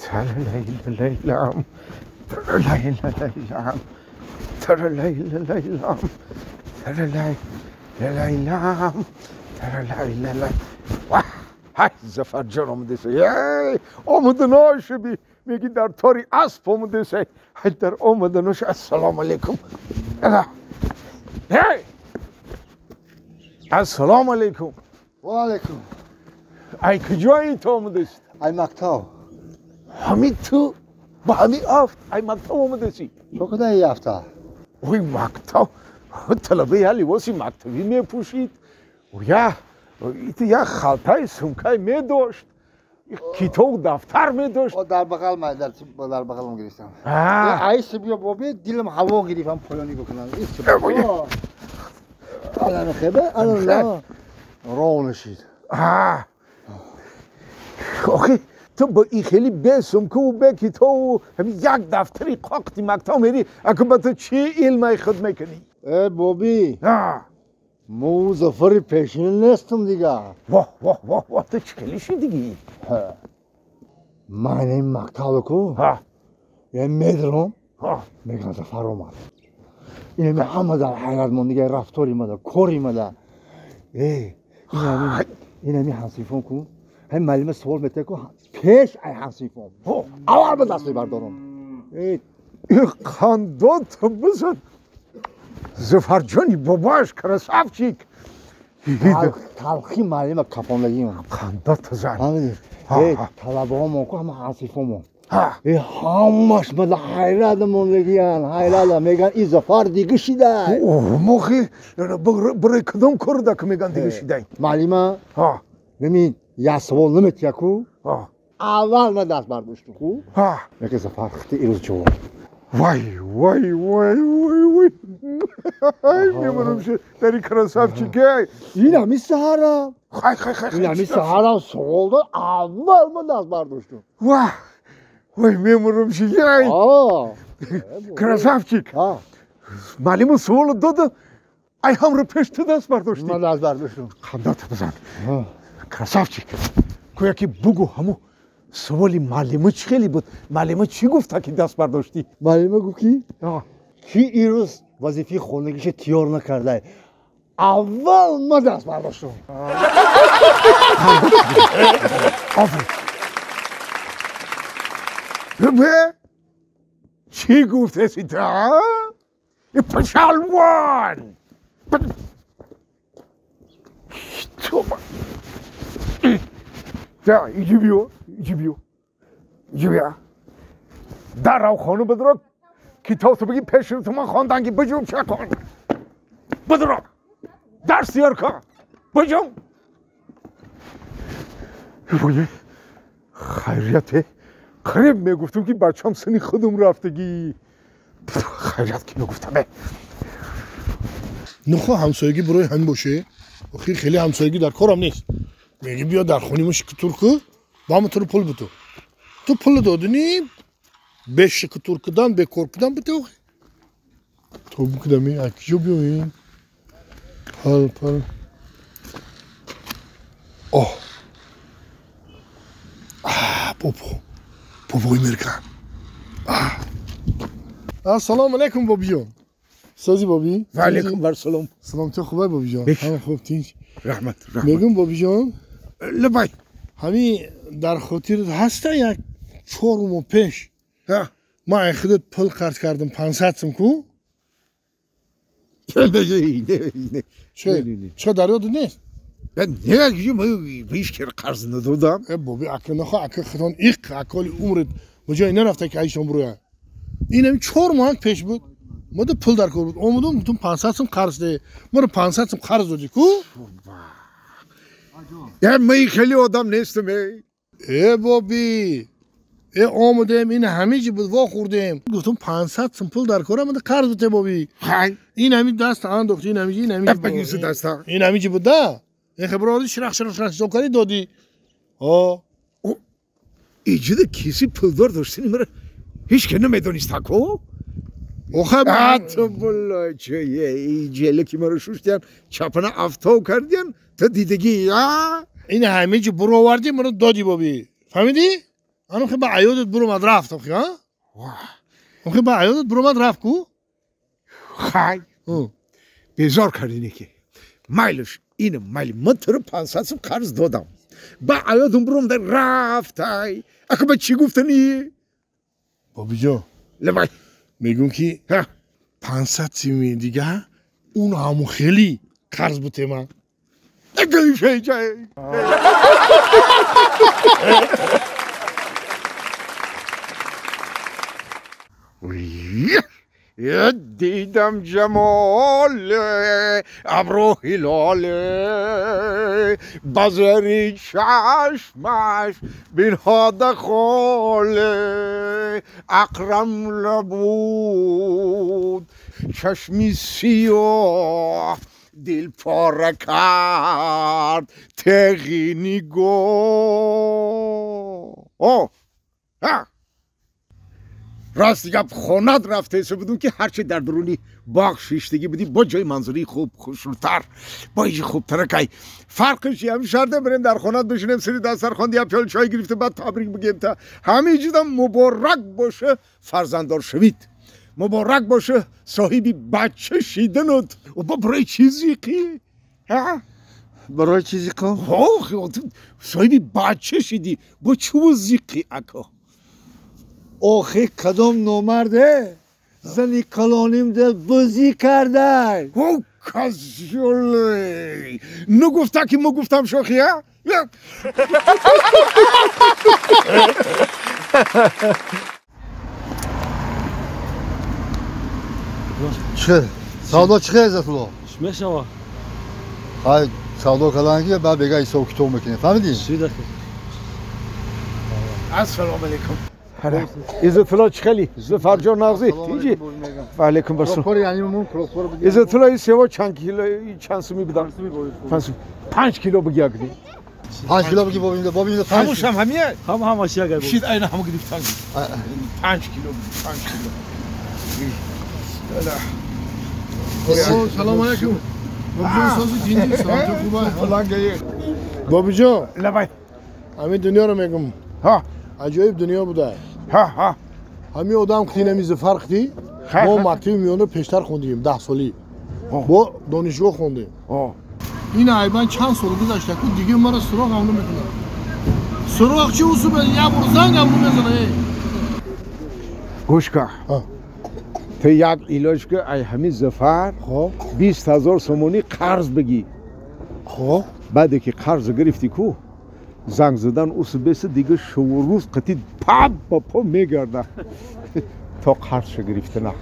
Тралалайлалайлам, тралалайлалайлам, тралалайлалайлам, тралалайлалайлам, тралалайлалай. Вах, ҳай Зафарҷон омадасе. Эй, омаданоша би. Меги дар тори асп омадасе. Ҳай дар омаданоша. Ассалому алайкум. Эй! Ассалому алайкум. Ва алайкум. Ай куҷои ту омадаси? Ай мактаб. Ҳамин ту ба ҳамин афт ай мактаб омадаси? Чо кудаи афта? Ой мактаб. Талабаи ҳа либоси мактабӣ мепӯшид. Я як халтаи сумкай медошт. Китоб дафтар медошт. Дар бағал дар бағалам гирифтам. Ай сибё боби дилам ҳаво гирифтам поёни бикунам. Алан хебе алан роҳ нашид. Охи ту бо ин хеле бе сумкаву бе китобу ҳамин як дафтари қоқти мактаб мерӣ, аку ба ту чӣ илмай худ мекунӣ? Э боби, мо Зафари пешин нестам дига. Воҳ воҳ воҳ воҳ, ту чӣ хеле шидигӣ? Ман ин мактаб ку я медром, мегӯям Зафар омад. Ин ҳама дар ҳайрат монд дига, рафтори мада, кори мада. Э инами ҳамсинфон ку, ҳамин муаллима суол метиҳад ку, пеш ай ҳамсинфон аввал ба даст мебардорам. Қандон ту бизан. Зафарҷони бобоаш красавчик. Талхи муаллима кафондагиам. Қандон ту зан. Талабаҳомон ку, ҳама ҳамсинфонмон. Ҳамаш мада ҳайрат мондагиян, ҳайрат. Мегӯянд ин Зафар дига шидай. Мохи барои кадом корда ку мегӯянд дига шидай? Муаллима бибин, як савол наметиҳад ку, аввал ман даст бардоштам ку. Мегӯяд Зафар хити ирӯз ҷавоб. Вай вай вай вай вай, мемонам дар ин красавчик. Ин ҳами саҳарам. Хай хай хай, ин ҳами саҳарам савол дод, аввал ман даст бардоштам. Вах вай, мемонам ши. Красавчик, муаллиму саволо дода, ай ҳамро пеш ту даст бардоштӣ. Ман даст бардоштам. Қандата бизан, красавчик. Гӯя ки бугӯ, ҳамо саволи муаллима чӣ хеле буд? Муаллима чӣ гуфта ки даст бардоштӣ? Муаллима гуфт ки ирӯз вазифаи хонагиша тиёр накардай. Аввал ман даст бардоштам. Офарин. Чӣ гуфтеси ту? Пашалвон. Иҷи биё, иҷи биё, иҷи биё. Дар рав хона бидро, китобто бигӣ пеши ту ман хонданги биҷум чакон. Бидро. Дарс тиёр кун. Биҷум. Вой, хайрияте. Қариб мегуфтам ки бачам сини худум рафтагӣ. Хайрият ки мегуфтам. Нухо ҳамсоягӣ барои ҳамин боше? Охир хеле ҳамсоягӣ дар корам нест. Меги биё дар хони мо шикутур ку, ба мо туро пул биту. Ту пул додини, бе шикутур кудан, бе кор кудан бите охи. То букидами, акиҷо биёин. Пал, пал. Оҳ. Бобо. Бобои Миркан. Ассалому алайкум бобиҷон. Сози боби? Ва алайкум вассалом. Саломатӣ хубай бобиҷон? Ҳама хуб, тинч. Раҳмат, раҳмат. Мегӯм бобиҷон? Лабай. Ҳамин дар хотират ҳаста як 4 моҳ пеш ман ай худат пул қарз кардам 500 сум ку? Чо дар ёдат нест? Не, ман ҳеҷ кар қарз надодам. Э боби, ака нахо, ака худон иқ аколи умрат ба ҷое нарафта ки айшон бурояд. Ин ҳамин 4 моҳ пеш буд. Мо да пул дар кор буд. Омадам, гуфтам 500 сум қарз де. Маро 500 сум қарз додӣ ку? Э ман хеле одам нестам. Э боби, э омадем, ин ҳамин ҷи буд, вохӯрдем. Гуфтам 500 сум пул дар корам, қарз бите боби. Ин ҳамин даст андохт, ин ҳамин ҷи, ин ҳамин ҷи. Ин ҳамин ҷи буд да. Ин хабар овардӣ, ширах ширах ширах ҳисоб кардӣ додӣ. О. Иҷода киси пулдор доштани маро ҳеҷ ки намедонист ку? Охе ту булло чӣ ҷеле ки маро шуштиян, чапана афтов кардиян, ту дидагӣ, а? Ин ҳамин ҷи буровардӣ, маро додӣ боби. Фаҳмидӣ? Ҳанухи ба аёдат буромад рафт охи, а? Охи ба аёдат буромад рафт ку? Хай. Безор кардине ки. Майлиш, ин майли ман туро 500 сум қарз додам. Ба аёдум буромада рафтай. Ака ба чӣ гуфтанӣ? Бобиҷон. Лабай. Мегӯм ки 500 сими дига он ҳамун хели қарз бутема. Дидам ҷамоле абру ҳилоле базари чашмаш бинҳода холе акрам лабуд чашми сиёҳ дил пора кард теғи нигоҳ. Рост гап хонат рафтеса будум ки ҳарчи дар дуруни боғ шиштагӣ будӣ бо ҷои манзураи хуб хушрӯтар бо иҷи хубтаракай фарқиш ҳам шарда бирем дар хонат бишинем сири дастархон я пиёл чой гирифта баъд табрик бигем та ҳамин чизам муборак боша фарзанддор шавид муборак боша соҳиби бача шиданут бо барои чӣ зиқӣ барои чӣ зиқо соҳиби бача шидӣ бо чӯ зиқӣ ака охи кадом номарде зани калоним дил бузӣ кардай о казёле нагуфта ки мо гуфтам шохия чӣ савдо чӣ хел Иззатулло чӣ мешава ҳай савдо кардан ки баъд бега ҳисобу китоб мекунем фаҳмидӣ ассалому алайкум Иззатулло чӣ хели Зуфарҷон нағзӣ тинҷи ва алайкум ассалом Иззатулло ин сево чанд кило чанд суми бидам 5 кило биги агни 5 кило биги бобинда ҳамушам ҳамия ҳам ҳамаш ягар шид айна ҳама гирифтан 5 кило 5 кило салом алайкум бобиҷон сози тинҷи саломати хуба бобиҷон лабай ҳамин дунёро мегум ҳа аҷоиб дунё буда ҳамин одам ки инами Зуфар қти мо мактаби миёна пештар хондем 10 солӣ бо донишгоҳ хондем ин айбан чанд сол гузашта ку дига мара суроғ ҳам намекунад суроғ чи усуб як бор занг ҳам намезана гӯш ка ту як илоҷ ки ай ҳамин Зуфар 20 000 сомонӣ қарз бигӣ хоб баъде ки қарз гирифтӣ ку занг задан усубеса дига шуву рӯз қатӣ па ба по мегарда то қарзша гирифтана.